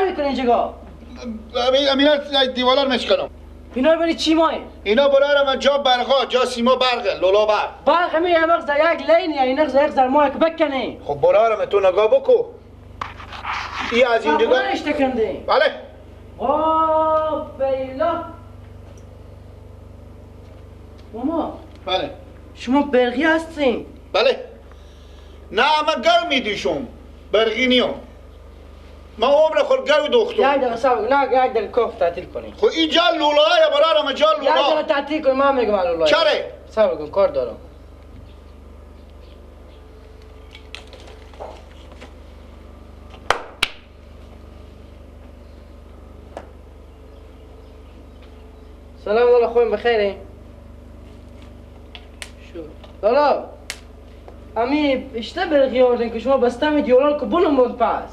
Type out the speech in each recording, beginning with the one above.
چیکار میکنی اینجا؟ اینا دیوالا رو میشکنم. اینا رو برای چی مای؟ اینا برای من جا برقا، جا سیما برقه، لولا برق. برق می یه وقت یک لینیه، اینا یک زر ما که بکنی. خب برای تو نگاه بکو. ای از اینجا خونش تکنده. بله. وا بیلا. ماما. بله. شما برقی هستین؟ بله. نه من گرم میدیشم. برقی نیم. ما عمر خود گرو دختم. یک دقیقه صبر کن. نه یک دقیقه کاف تعطیل کنی. خب اینجا لولا یا برارم جا لولا. یک دقیقه تعطیل کن من میگم لولا. چرا؟ صبر کن کار دارم. سلام لالا خوبیم بخیریم؟ شو لالا امی اشته برقی آوردین که شما بسته می دیولان که بلم بود پس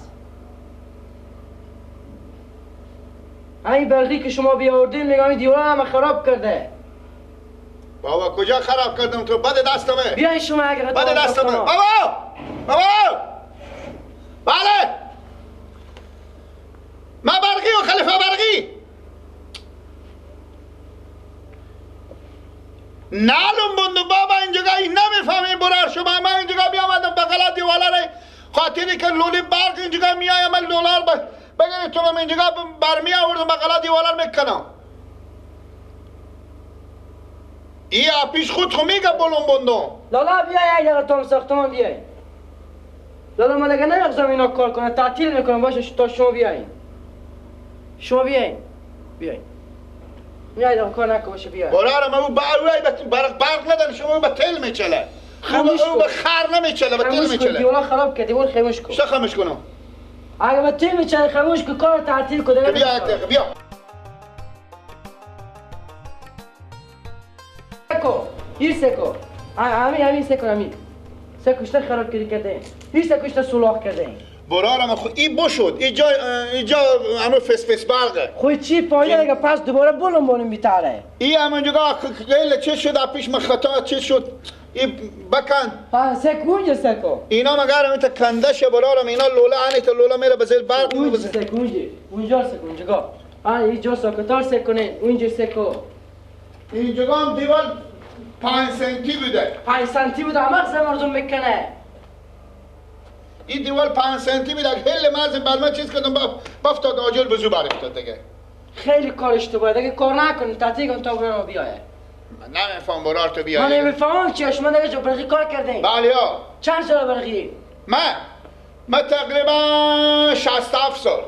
این برقی که شما بیاوردین میگم این دیولان همه خراب کرده. بابا کجا خراب کردم تو؟ بده دستمه. بیاین شما اگر بده دستمه. بابا بابا بله ما برقی و خلیفه برقی نالم بندو بابا اینجا این نمیفهمی برار شما. من اینجا بیامدم بغل دیوالا ره خاطری که لولی برق اینجا میایم من لولا رو بگیری تو من اینجا برمی آوردم بغل دیوالا رو میکنم. ای پیش خود خو میگه بلوم بندو. لالا بیا یک دقیقه تام ساختمان بیای. لالا من دیگه نمیخوام اینا کار کنه تعطیل میکنم باشه تا شما بیاین. شما بیاین بیاین. میای دقیقه کار نکن باشه بیای. برارم او برق برق ندن شما به تل میچله. او به خر نمیچله به تل میچله. دیوالا خراب کردی دیوار خاموش کن. چه خاموش کنم؟ اگه به تل میچله خاموش کن کار تعطیل کن. بیا یک دقیقه بیا. سکو این سکو همین همین سکو همین سکوشته خراب کردی کرده این سکوشته سولاخ کرده. برارم خو این بشد اینجا اینجا همه فس فس برقه. خو چی پایین دیگه پس دوباره بلم بانیم بیتره. این همونجا خیلی چه شد پیش من خطا چه شد این بکن. ها سکو اونجا سکو. اینا مگر همین تا کنده شه برارم اینا لوله انی تا لوله میره به زیر برق. اونجا سکو اونجا اونجا سکو اونجا ها اینجا سکوتار سکنه اونجا سکو. اینجا هم دیوار 5 سانتی بوده. 5 سانتی بوده مغز مردم میکنه. این دیوار 5 سانتی بوده هل مرز بر من چیز کردم بافتاد آجر به زو برافتاد دیگه. خیلی کار اشتباهه دیگه کار نکن تعطیل کن تا برام بیایه. من نمیفهم برار تو بیایه. من نمیفهمم چیه شما دیگه برقی کار کردین. بله ها. چند سال برقی؟ من تقریبا 67 سال.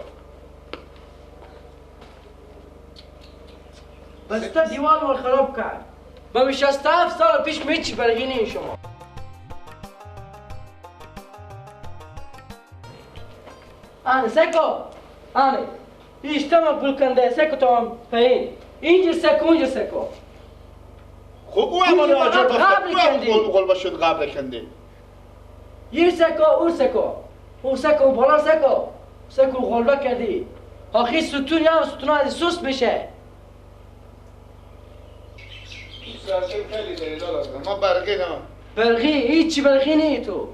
بسته دیوار رو خراب کرد. با 67 سال پیش میچی برقی نیم شما. آنه سکو آنه ایشتما بلکنده سکو تو هم پایین اینجا سکو اونجا سکو. خب او هم آجر قبل قلبه شد قبل کنده. یه سکو او سکو او سکو بالا سکو سکو قلبه کردی. آخی ستون یا ستون از سوس میشه. ما برقی نه. برقی هیچی برقی نی تو.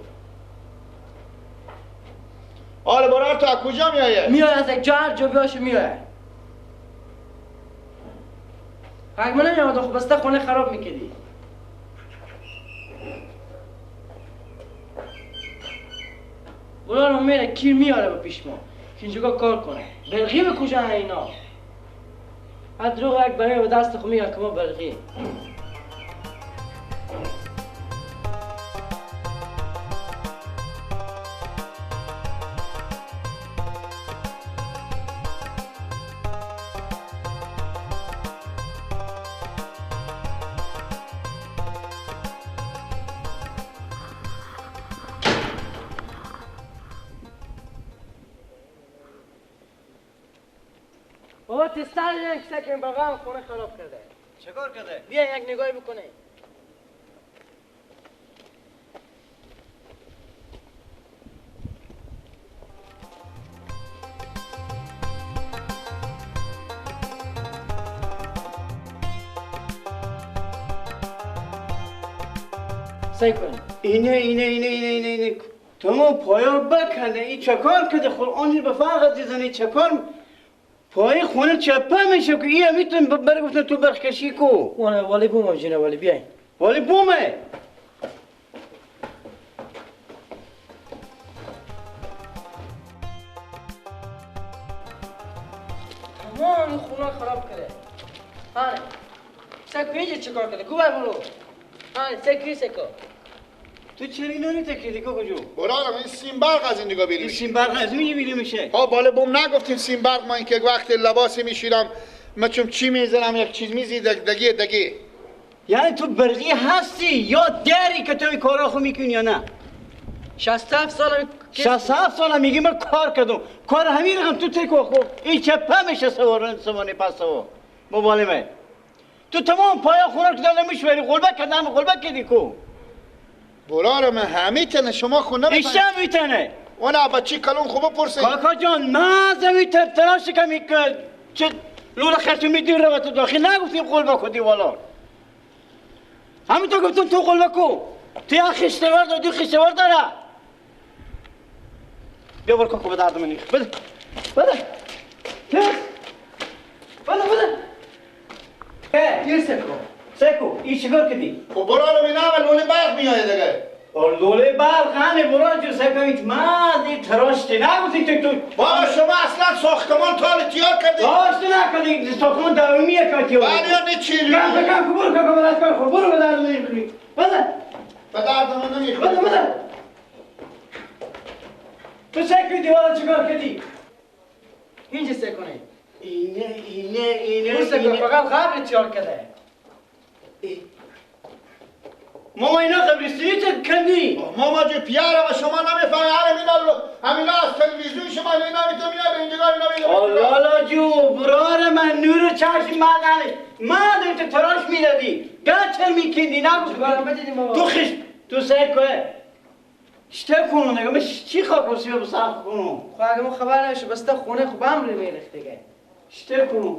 آره برار تو از کجا میایه؟ میایه از یک جا هر جا بیاشه میایه. اگه من نمیامدم خب بسته خونه خراب میکردی. برار میره کیر میاره به پیش ما که اینجا کار کنه. برقی به کجا اینا؟ از دروغ یک برای به دست خو میگن که ما برقی. بابا تستر یک سکن برقم خونه خراب کرده. چه کار کرده؟ بیا یک نگاهی بکنه. سعی کن. اینه اینه اینه اینه اینه اینه تمام پایا رو بکنه این چه کار کرده خود آنجا به فرق از دیزنی چه کار پای خونه چپه میشه که این میتون بر گفتن تو برق کشی کو والی بوم جنه والی بیاین والی بومه تمام خونه خراب کرده. آره سکو اینجا چیکار کرده؟ کو بر برو. آره سکوی سکو. تو چرا اینا نتکیدی کاکا جو؟ برارم این سیم برق از این نگاه بیری میشه. این سیم برق از این بیری میشه. ها بالا بوم نگفتیم سیم برق ما این که وقت لباسی میشیرم من چون چی میزنم یک چیز میزی دگی دگی. یعنی تو برقی هستی یا دری که تو این کارا خو میکنی یا نه؟ 67 سال 67 سال میگی من کار کردم. کار همین رقم تو تکو خو این چپه میشه سوارن سوانی پس و موبایل تو تمام پایا خونه که دادم میشوری قلبه کردم قلبه کردی کو. برارم همه تنه شما خونه میتنه ایشم میتنه اون بچی کلون خوب پرسید کاکا جان من زمین تراش کمی که چه لوله خرچ میدی رو تو داخل نگفتیم قلبه کو دیوالا همین تو گفتم تو قلبه کو تو یا خشتوار داری تو خشتوار داره بیا بر کاکا به درد من بده بده بده بده تیر سکو سکو این چیکار کردی؟ خب برارم اینا اول لوله برق میایه دیگه لوله برق همه برا جو سکو ایت من این تراشتی نگفتی تو بابا شما اصلا ساختمان تال تیار کردی تراشتی نکردی ساختمان دومیه که تیار بله یا نه چیلی کم کم برو کم برو کار خور برو به درد نمیخوری بده به درد من نمیخوری بده بده تو سکوی دیوارا چیکار کردی؟ اینجا سکنه اینه اینه اینه اینه فقط قبر تیار کرده ماما اینا قبرستونی چه کندی؟ ماما جو پیاره و شما نمیفهمی همینا از تلویزیون شما اینا میتونی به اینجا اینا میگه لالا جو برار من نور چشم مادنش من تو تراش میدادی گچر میکندی نگو تو خش تو سعی کنه شته کنم نگم من چی خاک وسیع بساخت کنم خب اگه ما خبر نشه بسته خونه خوب امر میرخت دیگه شته کنم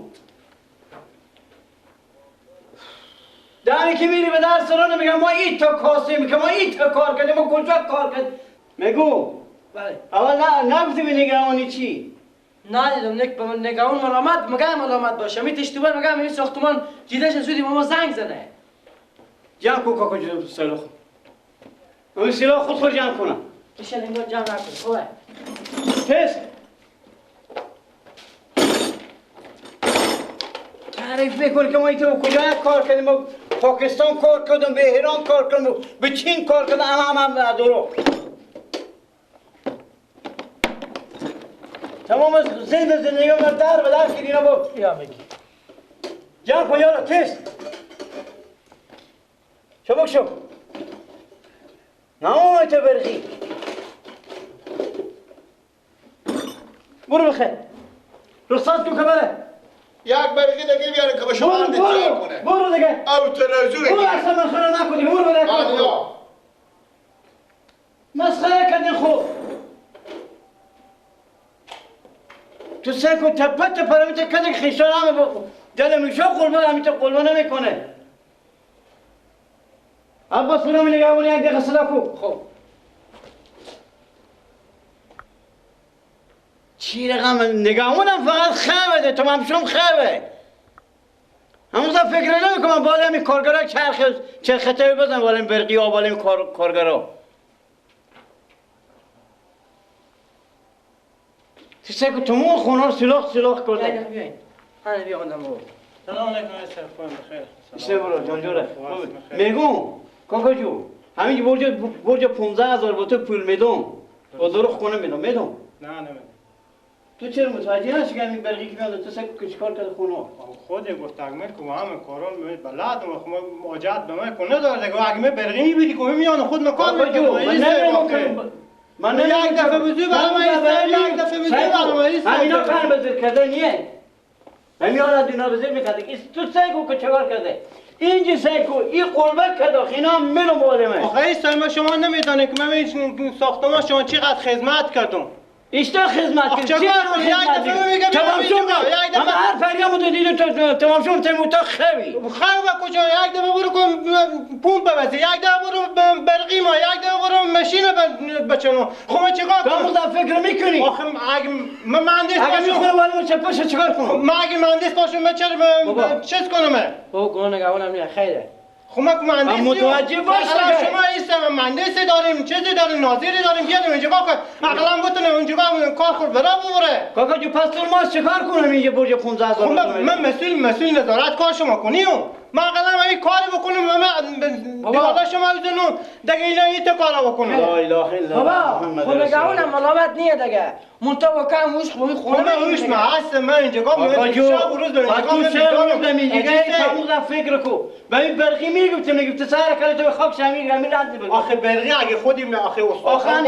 دمی که میری به درس رو میگم ما این تا کاسه میگم ما این تا کار کردیم ما کجا کار کردیم میگو بله اول نه نگفتی به نگهبانی چی ندیدم نک به نگهبان ملامت مگه ملامت باشه می تشتوبه مگه این ساختمان دیدش زودی ما زنگ زنه جمع کو کاکا جو سلاح اون سلاح خود خود جمع کنم میشه انگار جمع نکن خوبه تست تعریف میکنی که ما اینطور کجا کار کردیم ما پاکستان کار کردم به ایران کار کردم به چین کار کردم هم هم دروغ تمام زنده زندگی من در به در کردی اینا با یا میگی جمع کن یالا تست چبک شو نه تو برخی برو بخیر رخصت کو که یک برقی دیگه بیاره که به شما هم تیار کنه برو دیگه او تلویزیون برو اصلا مسخره نکنی برو بده مسخره کردین خب تو سکو تپه تپه میته کده خیشان همه دل میشه قلبه همیشه قلبه نمیکنه عباس برو می نگهبانی یک دقیقه صدا کو خب چی رقم نگاهونم فقط خوبه تمام شم خوبه همون فکر نمیکنم بالا همین کارگرا چرخ چرخته بزن بالا این برقی ها بالا این کارگرا تو سکو تمام خونه رو سلاخ سلاخ کرده بیاین همین بیا آدم بابا سلام علیکم سرفان بخیر ایسته برو جان جوره میگم کاکا جو همین برج 15,000 با تو پول میدم با دروغ خونه میدم میدم نه نمیدم تو چرا متوجه نشی که همین برقی که میاد تو سکو که چیکار کرده خونه خود گفت اگه که همه کارا می بلد و خب ماجد به من کنه داره دیگه اگه من برقی میبینی که میان خود من کار میکنم من یک دفعه بزرگ برام یک دفعه بزرگ برام همینا کار بزرگ کرده نیه همینا را دینا بزرگ میکرده تو سکو که چیکار کرده اینجا سکو این قلبه کرده اینا منو مالمه آخه ایستای ما شما نمیدونید که من این ساختمان شما چقدر خدمت کردم ایشتا خدمت کرد چی خدمت کرد تمام شد اما هر فریامو تو دیدم تمام شد تموتا خوی خوی کجا یک دفعه برو کن پمپ بزن یک دفعه برو برقی ما یک دفعه برو ماشین بچنم. خب من چیکار کنم؟ تو فکر میکنی؟ آخه اگه من مهندس باشم، اگه میخوره ولی چپش چیکار کنم؟ من اگه مهندس باشم من چرا چیز کنم؟ بابا گناه نگهبانم نه خیره. خب ما مهندس متوجه باش شما ایستم مهندس داریم، چیزی داریم، ناظری داریم، بیاریم اینجا کار عقلا بتونه اونجا کار خور برا ببره. کاکا جو پس تو ما چیکار کنم اینجا برج 15000؟ خب من مسئول نظارت کار شما کنیم. من عقلا این کاری بکنم، من دیوالا شما بزنم دیگه، اینا این تو کارا بکنم. لا اله الا الله. بابا خب نگهبانم ملامت نیه دیگه. منتها با کم هوش خوبی خونه من هوش من هست، من اینجا من شب و روز اینجا اینجا فکر کو به این برقی میگفت میگفت سر کاری تو خاک شمی رمی رد بگو. آخه برقی اگه خودی آخه استاد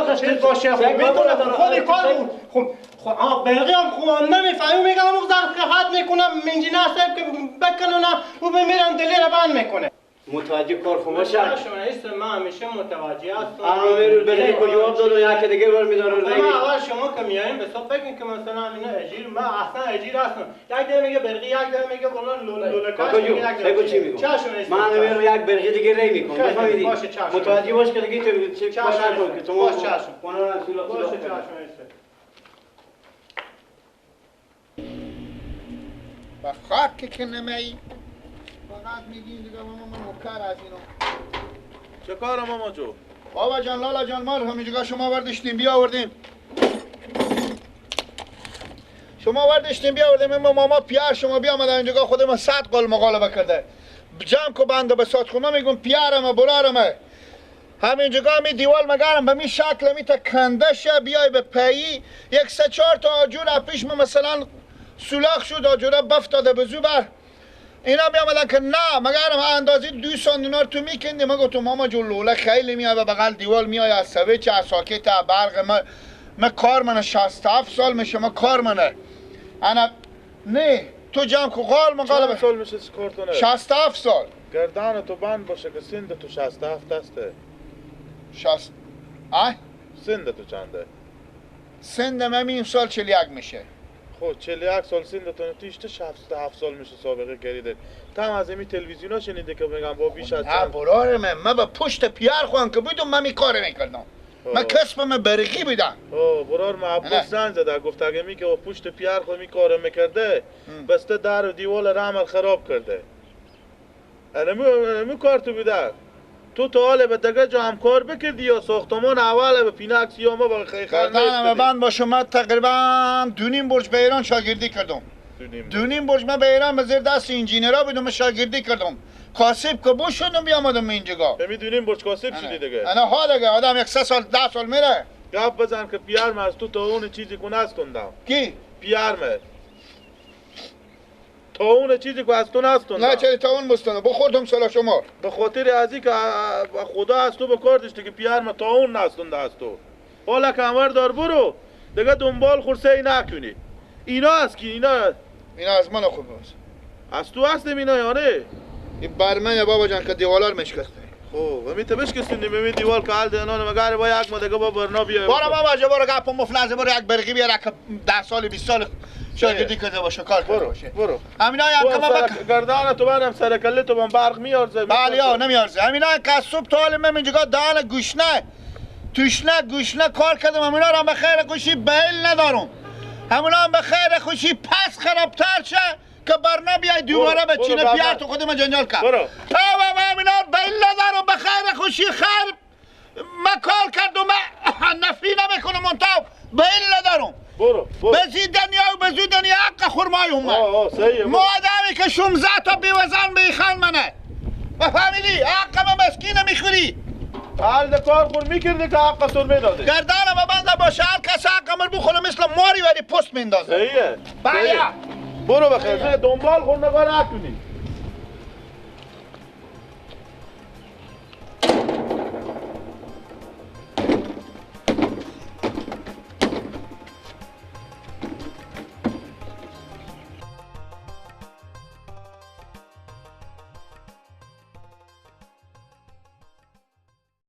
باشه چیز باشه خب میتونه خودی کار خب خب برقی هم خوب نمیفهمی، میگم اون ظرف خط میکنم انجینر صاحب که بکنونم او میرم دلی رو بند میکنه. متوجه کار خو باشه. شما ایست من همیشه متوجه هستم. اما میرو برقی کو جواب دادو یا که دیگه بر میدارم. من اول شما که میایم به حساب بگین که مثلا اینا اجیر، من اصلا اجیر هستم. یک دفعه میگه برقی، یک دفعه میگه والله لوله کاش. بگو چی میگم؟ من میرو یک برقی دیگه ری میکنم. بفهمیدی؟ متوجه باش که دیگه تو چه کار نکن که تو باش چشم. باش چشم. با خاک که نمی فقط میگین دیگه ماما من نوکر از اینو. چه کار ماما جو؟ بابا جان لالا جان مال همینجا شما برداشتیم بیاوردیم. شما برداشتیم بیاوردیم. ما ماما پیار شما بیامدن اینجا خود ما 100 قول مقالبه کرده. جمع کو بنده به سات خو میگم پیارم برارم. همینجا می دیوال مگرم به می شکل می تا کنده شه بیای به پی یک سه چهار تا آجور پیش ما مثلا سولاخ شد آجورا بفتاده به زوبر. اینا می آمدن که نه مگرم اندازه 2 سانت تو میکندی. ما گفتم ماما جون لوله خیلی میاد به بغل دیوال میای از سویچ از ساکت برق ما کار منه 67 سال میشه ما کار منه. انا نه تو جمع کو قال مقاله سال میشه کارتونه 67 سال. گردن تو بند باشه که سند تو 67 هسته. 60 آه سند تو چنده؟ سند من این سال 41 میشه. خب 41 سال سندتون تو ایشته 67 سال میشه سابقه کریده. تم از این تلویزیونا شنیده که میگم با بیش از نه برار من با پشت پیار خوان که بودم من می کار میکردم. من کسبم برقی بودم. اوه برار من عباس زنگ زده گفت اگه می که با پشت پیار خو می کار میکرده بسته در و دیوال رمل خراب کرده. انا کار تو بوده. تو تا حالا به دیگه جا همکار بکردی یا ساختمان اول به پینکس یا ما با خیلی گردنم بند باشه. من تقریبا 2.5 برج به ایران شاگردی کردم. 2.5 برج من به ایران به زیر دست انجینرها بودم شاگردی کردم. کاسب که بو شدم بیامدم اینجا. می 2.5 برج کاسب شدی دیگه. انا ها دیگه آدم یک 3 سال 10 سال میره. گپ بزن که پیارم از تو تا اون چیزی که نستوندم. کی؟ پیارم تا اون چیزی که از تو نستوندم. نه چرا تا اون مستنده بخوردم سالا شما. به خاطر از این که خدا از تو به کار داشته که پیارم تا اون نستونده از تو. حالا که انور دار برو دیگه دنبال خورسه نکنی. اینا از کی؟ اینا از من خوب است. از تو هستم اینا یا نه؟ این بر من یا بابا جان که دیوالار مشکسته. خب می تو بشکستونی می دیوال که حال دهنان مگر با یک ماه دیگه با برنا بیای. برو بابا جا برو گپ مفلزه برو یک برقی بیار که 10 سال 20 سال شاگردی کرده باشه کار کرده باشه. برو همینا هم که من گردن تو برم سر کله تو من برق میارزه. بله یا نمیارزه. همینا که صبح تا حال من اینجا دهن گوشنه توشنه گوشنه کار کردم. همینا رو به خیر خوشی بیل ندارم. همینا هم به خیر خوشی پس خرابتر شه که برنا بیای دوباره به چینه پیار تو خودم جنجال کرد. برو. او همینا بیل ندارم به خیر خوشی خیر من کار کردم من نفی نمیکنم منتها بیل ندارم. برو برو. به دنیا و به دنیا حق خرمای اومد. آه صحیح. ما آدمی که 16 تا بیوزن بیخان منه. بفهمیدی حق من مسکینه میخوری. حال کار خور میکردی که حقتون میدادی. گردنم بنده باشه هر کس حق من بخوره مثل ماری ولی پست میندازه. صحیحه. بله. برو بخیر. دنبال خور نگاه نکنی.